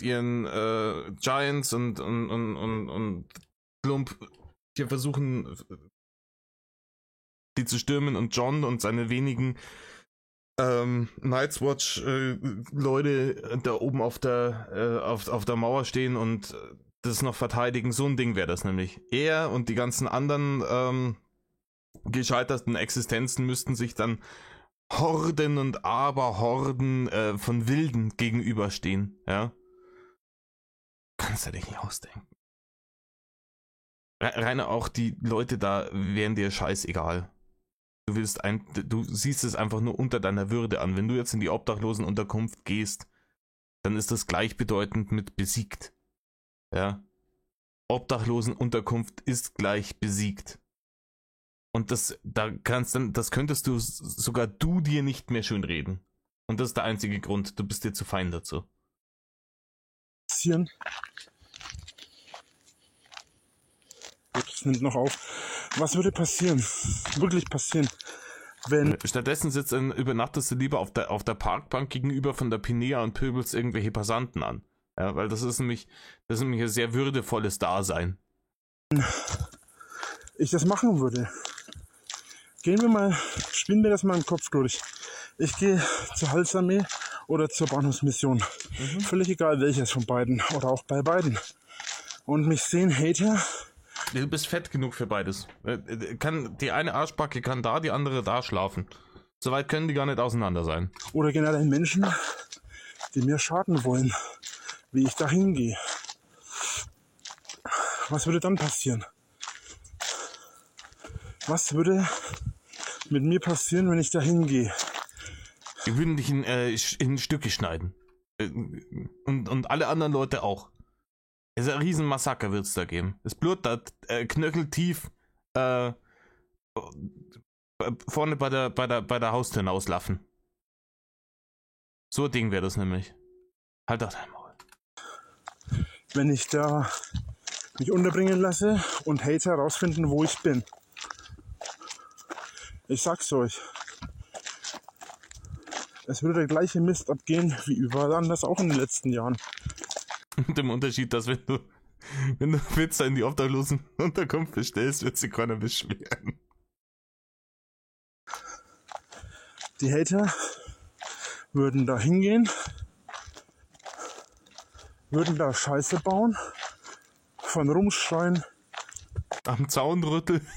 Giants und Klump hier versuchen, die zu stürmen, und Jon und seine wenigen Night's Watch Leute da oben auf der Mauer stehen und das noch verteidigen. So ein Ding wäre das nämlich. Er und die ganzen anderen gescheiterten Existenzen müssten sich dann Horden und Aberhorden von Wilden gegenüberstehen, ja. Kannst du dich nicht ausdenken. Rainer, auch die Leute da wären dir scheißegal. Du siehst es einfach nur unter deiner Würde an. Wenn du jetzt in die Obdachlosenunterkunft gehst, dann ist das gleichbedeutend mit besiegt. Ja. Obdachlosenunterkunft ist gleich besiegt. Und das könntest du sogar du dir nicht mehr schön reden. Und das ist der einzige Grund. Du bist dir zu fein dazu. Das nimmt noch auf. Was würde passieren? Wirklich passieren, wenn... Stattdessen übernachtest du lieber auf der Parkbank gegenüber von der Pinea und pöbelst irgendwelche Passanten an. Ja, weil das ist nämlich ein sehr würdevolles Dasein. Ich das machen würde. Spielen wir das mal im Kopf durch. Ich gehe zur Heilsarmee oder zur Bahnhofsmission. Mhm. Völlig egal welches von beiden oder auch bei beiden. Und mich sehen Hater. Du bist fett genug für beides. Die eine Arschbacke kann da, die andere da schlafen. Soweit können die gar nicht auseinander sein. Oder generell Menschen, die mir schaden wollen, wie ich da hingehe. Was würde dann passieren? Was würde mit mir passieren, wenn ich da hingehe? Die würden dich in Stücke schneiden. Und alle anderen Leute auch. Es ist ein Riesenmassaker wird es da geben. Es blutet knöcheltief vorne bei der Haustür hinauslaufen. So ein Ding wäre das nämlich. Halt doch dein Maul. Wenn ich da mich unterbringen lasse und Hater rausfinden, wo ich bin. Ich sag's euch. Es würde der gleiche Mist abgehen wie überall anders, auch in den letzten Jahren. Mit dem Unterschied, dass wenn du Pizza in die Obdachlosenunterkunft bestellst, wird sich keiner beschweren. Die Hater würden da hingehen, würden da Scheiße bauen, von rumschreien. Am Zaun rütteln.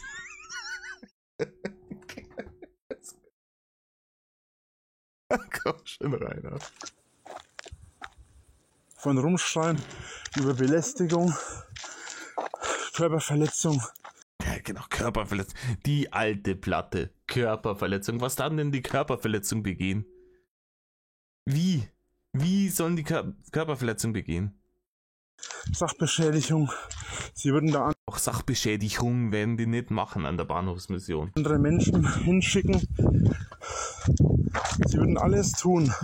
Komm schon, Rainer. Von rumschreien über Belästigung, Körperverletzung. Ja, genau, Körperverletzung. Die alte Platte. Körperverletzung. Was darf denn die Körperverletzung begehen? Wie? Wie sollen die Körperverletzung begehen? Sachbeschädigung. Sie würden da auch Sachbeschädigung werden die nicht machen an der Bahnhofsmission. Andere Menschen hinschicken. Sie würden alles tun,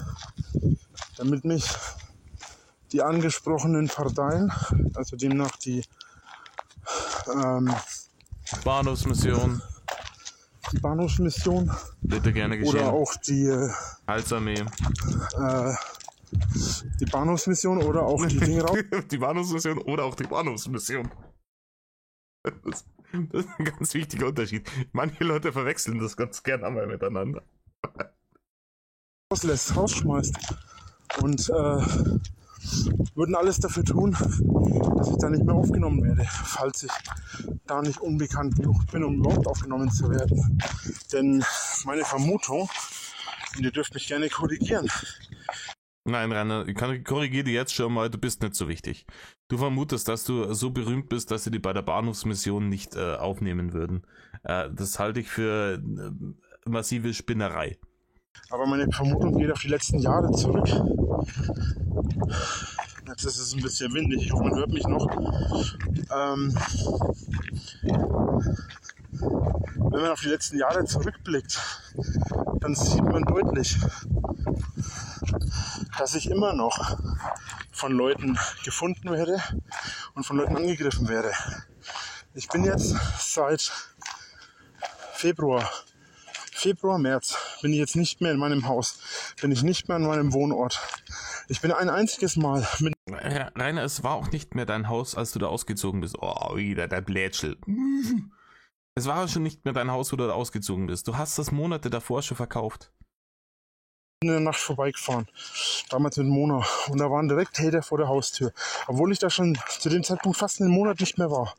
damit mich die angesprochenen Parteien, also demnach die Bahnhofsmission. Die Bahnhofsmission. Bitte gerne geschehen. Oder auch die Heilsarmee. Die Bahnhofsmission oder auch die Dinge raus. Die Bahnhofsmission oder auch die Bahnhofsmission. Das ist ein ganz wichtiger Unterschied. Manche Leute verwechseln das ganz gerne einmal miteinander. Rauslässt, rausschmeißt. Und würden alles dafür tun, dass ich da nicht mehr aufgenommen werde, falls ich da nicht unbekannt genug bin, um überhaupt aufgenommen zu werden. Denn meine Vermutung, und ihr dürft mich gerne korrigieren. Nein, Rainer, ich korrigiere dich jetzt schon mal, du bist nicht so wichtig. Du vermutest, dass du so berühmt bist, dass sie dich bei der Bahnhofsmission nicht aufnehmen würden. Das halte ich für massive Spinnerei. Aber meine Vermutung geht auf die letzten Jahre zurück. Jetzt ist es ein bisschen windig, ich hoffe, man hört mich noch. Wenn man auf die letzten Jahre zurückblickt, dann sieht man deutlich, dass ich immer noch von Leuten gefunden werde und von Leuten angegriffen werde. Ich bin jetzt seit Februar, März, bin ich jetzt nicht mehr in meinem Haus, bin ich nicht mehr an meinem Wohnort. Ich bin ein einziges Mal mit... Rainer, es war auch nicht mehr dein Haus, als du da ausgezogen bist. Oh, wieder der Blätschel. Es war schon nicht mehr dein Haus, wo du da ausgezogen bist. Du hast das Monate davor schon verkauft. In der Nacht vorbeigefahren, damals mit Mona. Und da waren direkt Hater vor der Haustür. Obwohl ich da schon zu dem Zeitpunkt fast einen Monat nicht mehr war.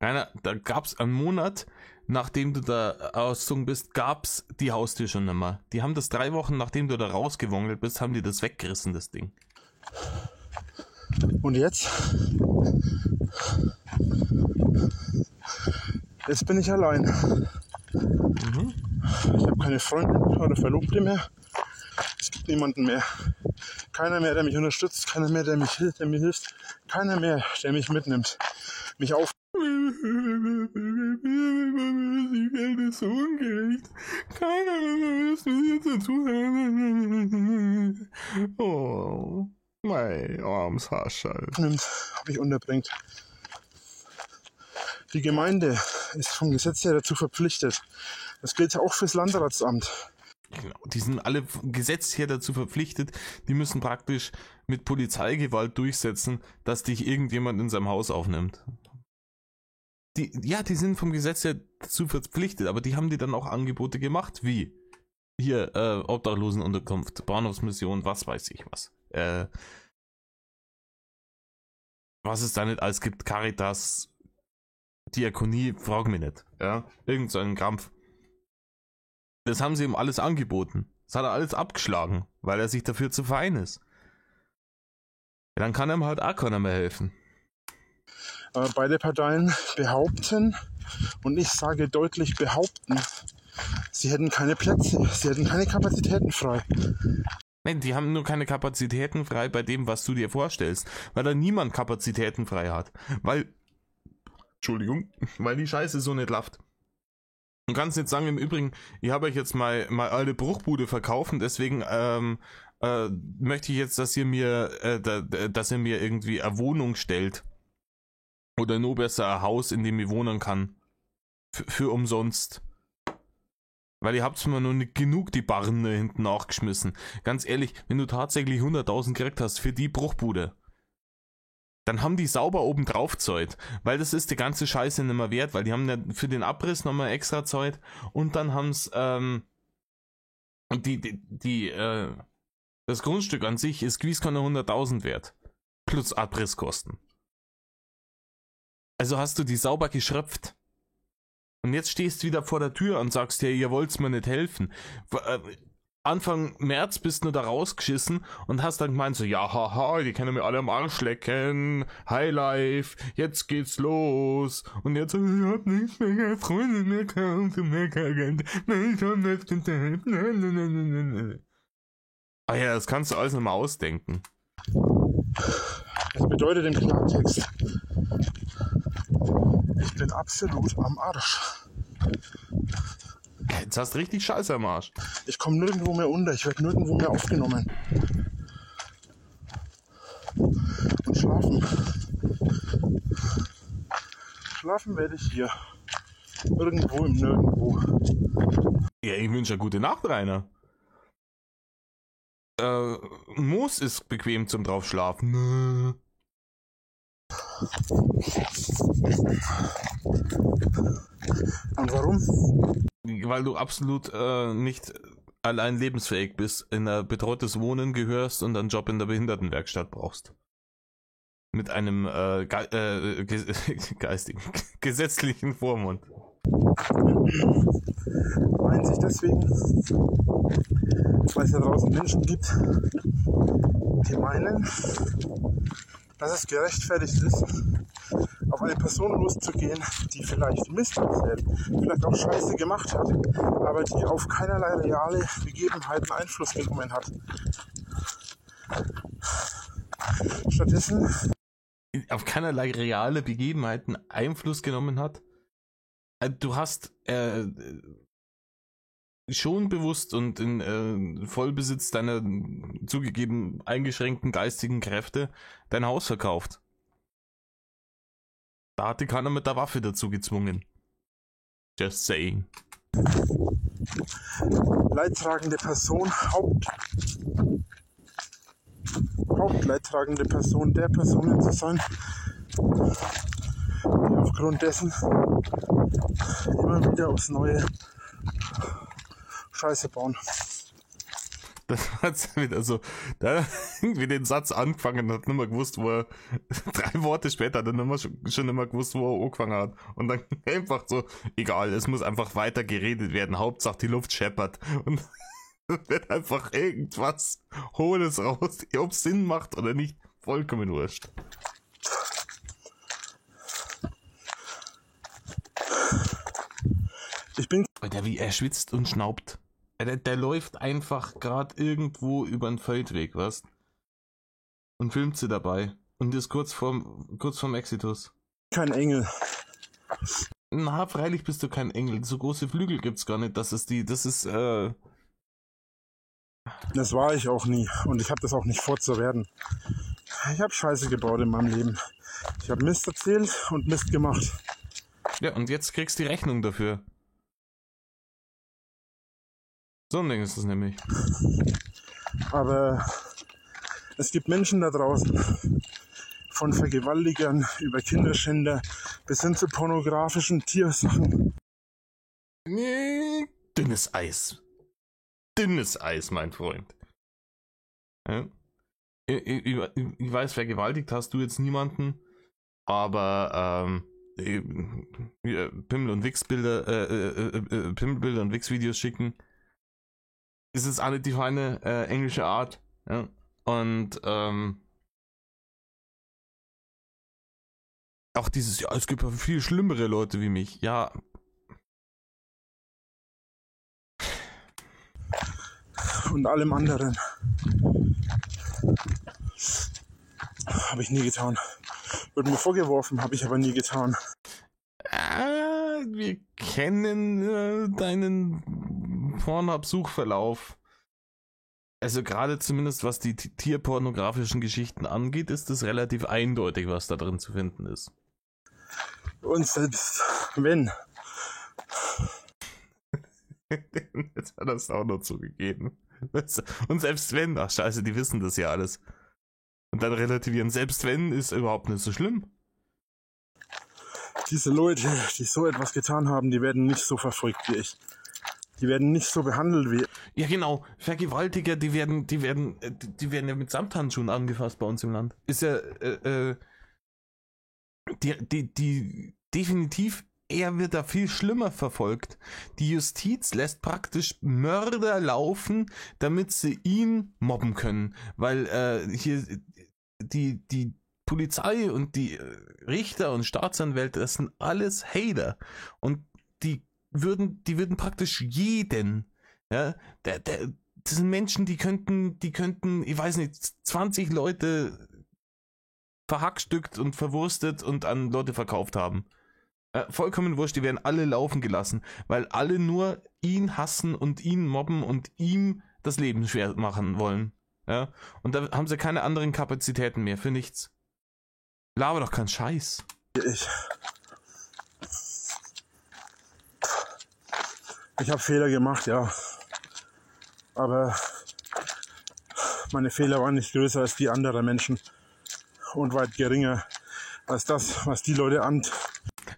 Rainer, da gab es einen Monat, nachdem du da ausgezogen bist, gab es die Haustür schon nicht mehr. Die haben das 3 Wochen, nachdem du da rausgewongelt bist, haben die das weggerissen, das Ding. Und jetzt? Jetzt bin ich allein. Mhm. Ich habe keine Freundin oder Verlobte mehr. Es gibt niemanden mehr. Keiner mehr, der mich unterstützt. Keiner mehr, der mich hilft, der mir hilft. Keiner mehr, der mich mitnimmt. Mich auf. Die Welt ist so ungerecht. Keiner mehr ist mir dazu. Oh, mein armes Haarschall. Nimmt, habe ich unterbringt. Die Gemeinde ist vom Gesetz her dazu verpflichtet. Das gilt ja auch fürs Landratsamt. Genau, die sind alle vom Gesetz her dazu verpflichtet. Die müssen praktisch mit Polizeigewalt durchsetzen, dass dich irgendjemand in seinem Haus aufnimmt. Die sind vom Gesetz her dazu verpflichtet, aber die haben die dann auch Angebote gemacht, wie hier Obdachlosenunterkunft, Bahnhofsmission, was weiß ich was. Was es da nicht alles gibt, Caritas, Diakonie, frag mich nicht. Ja? Irgend so ein Krampf. Das haben sie ihm alles angeboten. Das hat er alles abgeschlagen, weil er sich dafür zu fein ist. Ja, dann kann ihm halt auch keiner mehr helfen. Beide Parteien behaupten, und ich sage deutlich behaupten, sie hätten keine Plätze, sie hätten keine Kapazitäten frei. Nein, die haben nur keine Kapazitäten frei bei dem, was du dir vorstellst, weil da niemand Kapazitäten frei hat. Weil, Entschuldigung, weil die Scheiße so nicht läuft. Du kannst jetzt sagen, im Übrigen, ich habe euch jetzt mal alte Bruchbude verkauft und deswegen möchte ich jetzt, dass ihr mir, dass ihr mir irgendwie eine Wohnung stellt. Oder nur besser ein Haus, in dem ich wohnen kann. Für umsonst. Weil ihr habt mir noch nicht genug die Barren hinten nachgeschmissen. Ganz ehrlich, wenn du tatsächlich 100.000 gekriegt hast für die Bruchbude, dann haben die sauber oben drauf gezahlt. Weil das ist die ganze Scheiße nicht mehr wert, weil die haben ja für den Abriss nochmal extra gezahlt und dann haben's, das Grundstück an sich ist gewiss keine 100.000 wert. Plus Abrisskosten. Also hast du die sauber geschröpft. Und jetzt stehst du wieder vor der Tür und sagst, ja, ihr wollt's mir nicht helfen. Anfang März bist du da rausgeschissen und hast dann gemeint so, ja, haha, die können mir alle am Arsch lecken, Highlife, jetzt geht's los. Und jetzt, ich hab nichts mehr, keine Freunde mehr, kein Geld, ich hab nichts mehr. Ah ja, das kannst du alles nochmal ausdenken. Das bedeutet im Klartext, ich bin absolut am Arsch. Jetzt hast du richtig Scheiße am Arsch. Ich komme nirgendwo mehr unter, ich werde nirgendwo mehr aufgenommen. Und schlafen. Schlafen werde ich hier. Irgendwo im Nirgendwo. Ja, ich wünsche eine gute Nacht, Rainer. Moos ist bequem zum drauf schlafen. Und warum? Weil du absolut nicht allein lebensfähig bist, in ein betreutes Wohnen gehörst und einen Job in der Behindertenwerkstatt brauchst. Mit einem geistigen, gesetzlichen Vormund. Einzig deswegen, weil es da draußen Menschen gibt, die meinen, dass es gerechtfertigt ist, auf eine Person loszugehen, die vielleicht Mist erzählt, vielleicht auch Scheiße gemacht hat, aber die auf keinerlei reale Begebenheiten Einfluss genommen hat. Stattdessen auf keinerlei reale Begebenheiten Einfluss genommen hat. Du hast schon bewusst und in Vollbesitz deiner zugegeben eingeschränkten geistigen Kräfte dein Haus verkauft. Da hat dich keiner mit der Waffe dazu gezwungen. Just saying. Leidtragende Person, Hauptleidtragende Person der Personen zu sein, die aufgrund dessen immer wieder aufs Neue Scheiße bauen. Das hat's wieder so, da hat irgendwie den Satz angefangen und hat nicht mehr gewusst, wo er, 3 Worte später hat er nicht mehr, schon nicht mehr gewusst, wo er angefangen hat. Und dann einfach so, egal, es muss einfach weiter geredet werden, Hauptsache die Luft scheppert. Und wird einfach irgendwas Hohles raus, ob's Sinn macht oder nicht, vollkommen wurscht. Ich bin... Alter, wie er schwitzt und schnaubt. Der läuft einfach gerade irgendwo über den Feldweg, was? Und filmt sie dabei. Und ist kurz vorm Exitus. Kein Engel. Na, freilich bist du kein Engel. So große Flügel gibt's gar nicht. Das ist Das war ich auch nie. Und ich habe das auch nicht vor zu werden. Ich habe Scheiße gebaut in meinem Leben. Ich habe Mist erzählt und Mist gemacht. Ja, und jetzt kriegst du die Rechnung dafür. So ein Ding ist es nämlich. Aber es gibt Menschen da draußen, von Vergewaltigern über Kinderschänder bis hin zu pornografischen Tiersachen. Nee, dünnes Eis. Dünnes Eis, mein Freund. Ja. Ich weiß, vergewaltigt hast du jetzt niemanden, aber Pimmel- und Wichsbilder, Pimmelbilder und Wichsvideos schicken, ist jetzt alle die feine englische Art. Ja? Und auch dieses, ja, es gibt ja viel schlimmere Leute wie mich. Ja. Und allem anderen. Habe ich nie getan. Wird mir vorgeworfen, habe ich aber nie getan. Wir kennen deinen Pornhub-Suchverlauf. Also gerade zumindest was die tierpornografischen Geschichten angeht, ist es relativ eindeutig, was da drin zu finden ist. Und selbst wenn. Jetzt hat er es auch noch zugegeben. Und selbst wenn, ach scheiße, die wissen das ja alles. Und dann relativieren, selbst wenn, ist überhaupt nicht so schlimm. Diese Leute, die so etwas getan haben, die werden nicht so verfolgt wie ich. Die werden nicht so behandelt wie... Ja genau, Vergewaltiger, die werden ja mit Samthandschuhen angefasst bei uns im Land. Ist ja, die definitiv, er wird da viel schlimmer verfolgt. Die Justiz lässt praktisch Mörder laufen, damit sie ihn mobben können. Weil hier die Polizei und die Richter und Staatsanwälte, das sind alles Hater. Und die würden praktisch jeden, ja, das sind Menschen, die könnten, ich weiß nicht, 20 Leute verhackstückt und verwurstet und an Leute verkauft haben. Vollkommen wurscht, die werden alle laufen gelassen, weil alle nur ihn hassen und ihn mobben und ihm das Leben schwer machen wollen. Ja? Und da haben sie keine anderen Kapazitäten mehr für nichts. Laber doch keinen Scheiß. Ich habe Fehler gemacht, ja. Aber meine Fehler waren nicht größer als die anderer Menschen und weit geringer als das, was die Leute an.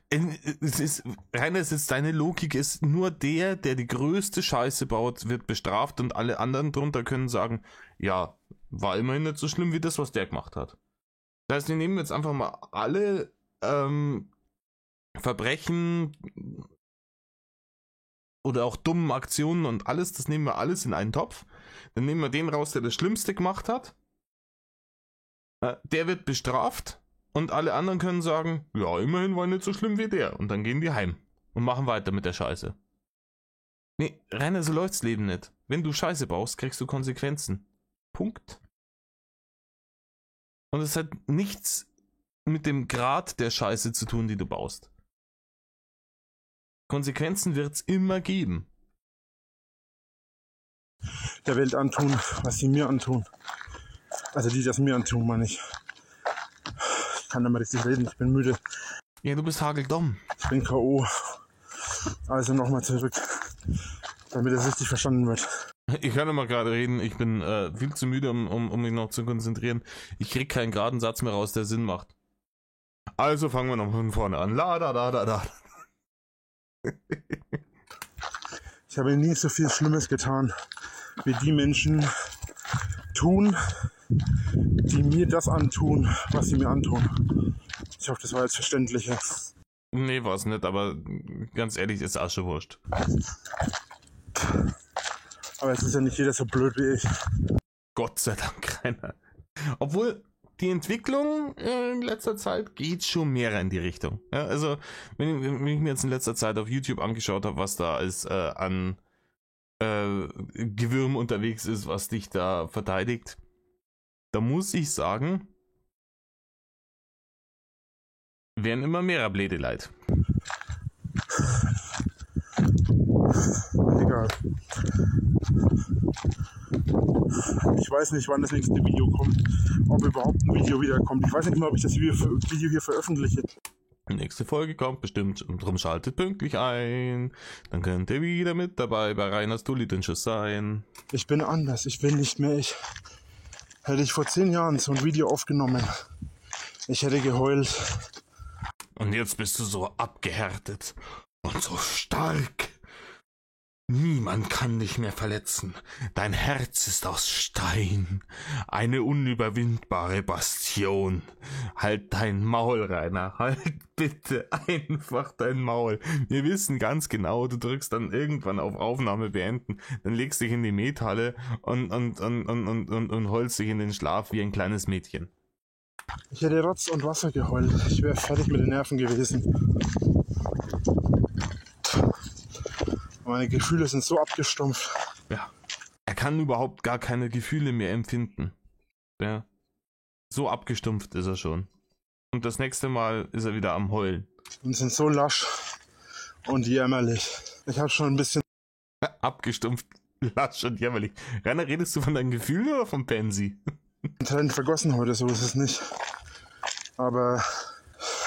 Es ist, Rainer, es ist, deine Logik ist, nur der die größte Scheiße baut, wird bestraft und alle anderen drunter können sagen, ja, war immerhin nicht so schlimm wie das, was der gemacht hat. Das heißt, wir nehmen jetzt einfach mal alle Verbrechen, oder auch dummen Aktionen und alles, das nehmen wir alles in einen Topf. Dann nehmen wir den raus, der das Schlimmste gemacht hat. Der wird bestraft und alle anderen können sagen, ja, immerhin war nicht so schlimm wie der. Und dann gehen die heim und machen weiter mit der Scheiße. Nee, Rainer, so läuft's Leben nicht. Wenn du Scheiße baust, kriegst du Konsequenzen. Punkt. Und es hat nichts mit dem Grad der Scheiße zu tun, die du baust. Konsequenzen wird's immer geben. Der Welt antun, was sie mir antun. Also die das mir antun, meine ich. Ich kann nicht mehr richtig reden, ich bin müde. Ja, du bist hageldumm. Ich bin K.O. Also nochmal zurück, damit das richtig verstanden wird. Ich kann immer gerade reden, ich bin viel zu müde, um mich noch zu konzentrieren. Ich krieg keinen geraden Satz mehr raus, der Sinn macht. Also fangen wir noch von vorne an. La da da da da. Ich habe nie so viel Schlimmes getan, wie die Menschen tun, die mir das antun, was sie mir antun. Ich hoffe, das war jetzt verständlicher. Nee, war es nicht, aber ganz ehrlich, ist Asche wurscht. Aber es ist ja nicht jeder so blöd wie ich. Gott sei Dank keiner. Obwohl, die Entwicklung in letzter Zeit geht schon mehr in die Richtung. Ja, also, wenn ich mir jetzt in letzter Zeit auf YouTube angeschaut habe, was da als an Gewürm unterwegs ist, was dich da verteidigt, da muss ich sagen, werden immer mehr blöde Leid. Egal. Ich weiß nicht, wann das nächste Video kommt, ob überhaupt ein Video wiederkommt. Ich weiß nicht mal, ob ich das Video hier veröffentliche. Die nächste Folge kommt bestimmt und drum schaltet pünktlich ein. Dann könnt ihr wieder mit dabei bei Rainers Dullitenschuss sein. Ich bin anders, ich bin nicht mehr ich. Hätte ich vor 10 Jahren so ein Video aufgenommen, ich hätte geheult. Und jetzt bist du so abgehärtet und so stark. Niemand kann dich mehr verletzen. Dein Herz ist aus Stein. Eine unüberwindbare Bastion. Halt dein Maul, Rainer. Halt bitte einfach dein Maul. Wir wissen ganz genau, du drückst dann irgendwann auf Aufnahme beenden. Dann legst dich in die Methalle und holst dich in den Schlaf wie ein kleines Mädchen. Ich hätte Rotz und Wasser geheult. Ich wäre fertig mit den Nerven gewesen. Meine Gefühle sind so abgestumpft. Ja. Er kann überhaupt gar keine Gefühle mehr empfinden. Ja. So abgestumpft ist er schon. Und das nächste Mal ist er wieder am Heulen. Und sind so lasch und jämmerlich. Ich habe schon ein bisschen... Abgestumpft, lasch und jämmerlich. Rainer, redest du von deinen Gefühlen oder von Pansy? Tränen vergossen heute, so ist es nicht. Aber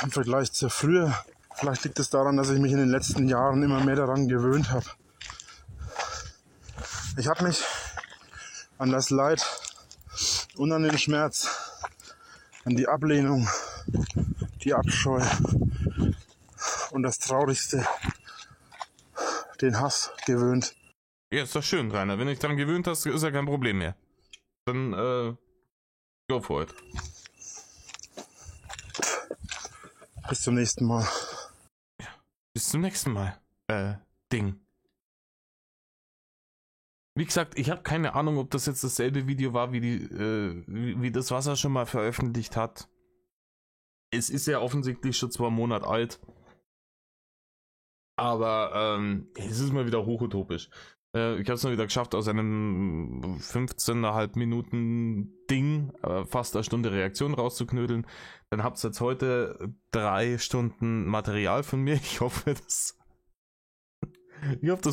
im Vergleich zu früher... Vielleicht liegt es daran, dass ich mich in den letzten Jahren immer mehr daran gewöhnt habe. Ich habe mich an das Leid und an den Schmerz, an die Ablehnung, die Abscheu und das Traurigste, den Hass gewöhnt. Ja, ist doch schön, Rainer. Wenn du dich daran gewöhnt hast, ist ja kein Problem mehr. Dann, go for it. Bis zum nächsten Mal. Ja, bis zum nächsten Mal. Ding. Wie gesagt, ich habe keine Ahnung, ob das jetzt dasselbe Video war, wie das, was er schon mal veröffentlicht hat. Es ist ja offensichtlich schon 2 Monate alt. Aber es ist mal wieder hochutopisch. Ich habe es mal wieder geschafft, aus einem 15,5 Minuten Ding fast eine Stunde Reaktion rauszuknödeln. Dann habt ihr jetzt heute 3 Stunden Material von mir. Ich hoffe, das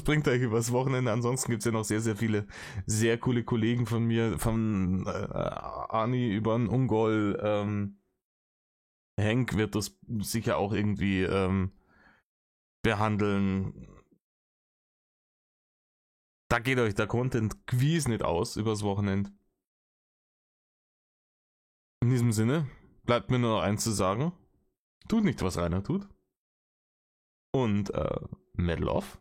bringt euch übers Wochenende. Ansonsten gibt es ja noch sehr, sehr viele sehr coole Kollegen von mir, von Ani über den Ungol. Henk wird das sicher auch irgendwie behandeln. Da geht euch der Content gewiss nicht aus übers Wochenende. In diesem Sinne bleibt mir nur noch eins zu sagen. Tut nicht, was Rainer tut. Und Medal off.